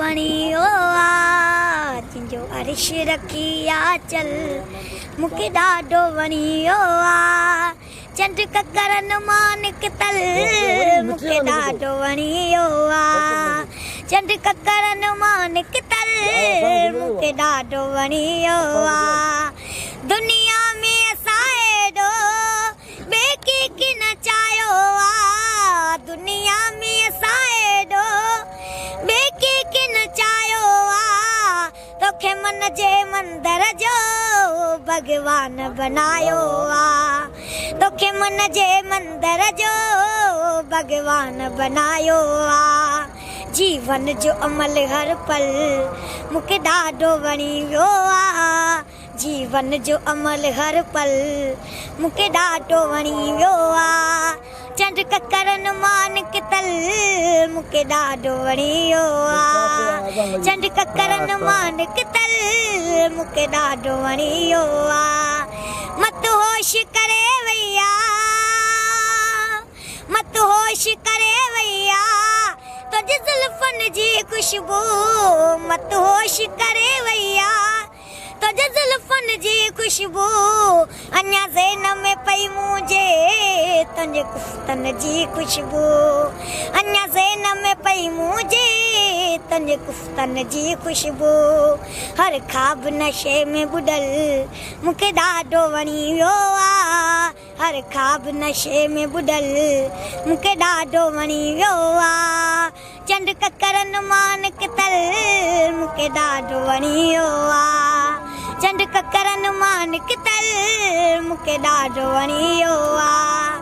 وڻي ويو آ. تنهنجو عرش رکي آ چل، مون کي ڏاڍو وڻي ويو آ. چنڊ ڪڪرن مان نڪتل، مون کي ڏاڍو وڻي ويو آ. چنڊ ڪڪرن مان نڪتل، مون کي ڏاڍو وڻي ويو آ. دنيا ۾ اسان ايڏو ٻئي ڪنهن کي نه چاهيو آ. دنيا ۾ اسان ايڏو ٻئي ڪنهن کي نه چاهيو آ. توکي من جي مندر جو ڀڳوان بنايو آ. توکي من جي مندر جو ڀڳوان بنايو آ. جيون جو عمل هر پل، مون کي ڏاڍو وڻي ويو آ. جيون جو عمل هر پل، مون کي ڏاڍو وڻي ويو آ. چنڊ ڪڪرن مان نڪتل، مون کي ڏاڍو وڻي ويو آ. چنڊ ڪڪرن مان نڪتل، مون کي ڏاڍو وڻي ويو آ. مت هوش ڪري وئي آ، مت هوش ڪري وئي آ تنهنجي زلفن جي خوشبو. مت هوش ڪري وئي آ تنهنجي زلفن جي خوشبو. اڃا ذهن ۾ پئي منهنجي تنهنجي ڪفتن جي خوشبو. اڃا ذهن ۾ پئي منهنجي تنهنجي ڪفتن جي خوشبو. هر خواب نشي ۾ ٻڏل، مون کي ڏاڍو وڻي ويو آ. هر خواب نشي ۾ ٻڏل، مون کي ڏاڍو وڻي ويو آ. چنڊ ڪڪرن مان نڪتل، مون کي ڏاڍو وڻي ويو آ. چنڊ ڪڪرن مان نڪتل، مون کي ڏاڍو وڻي ويو آ.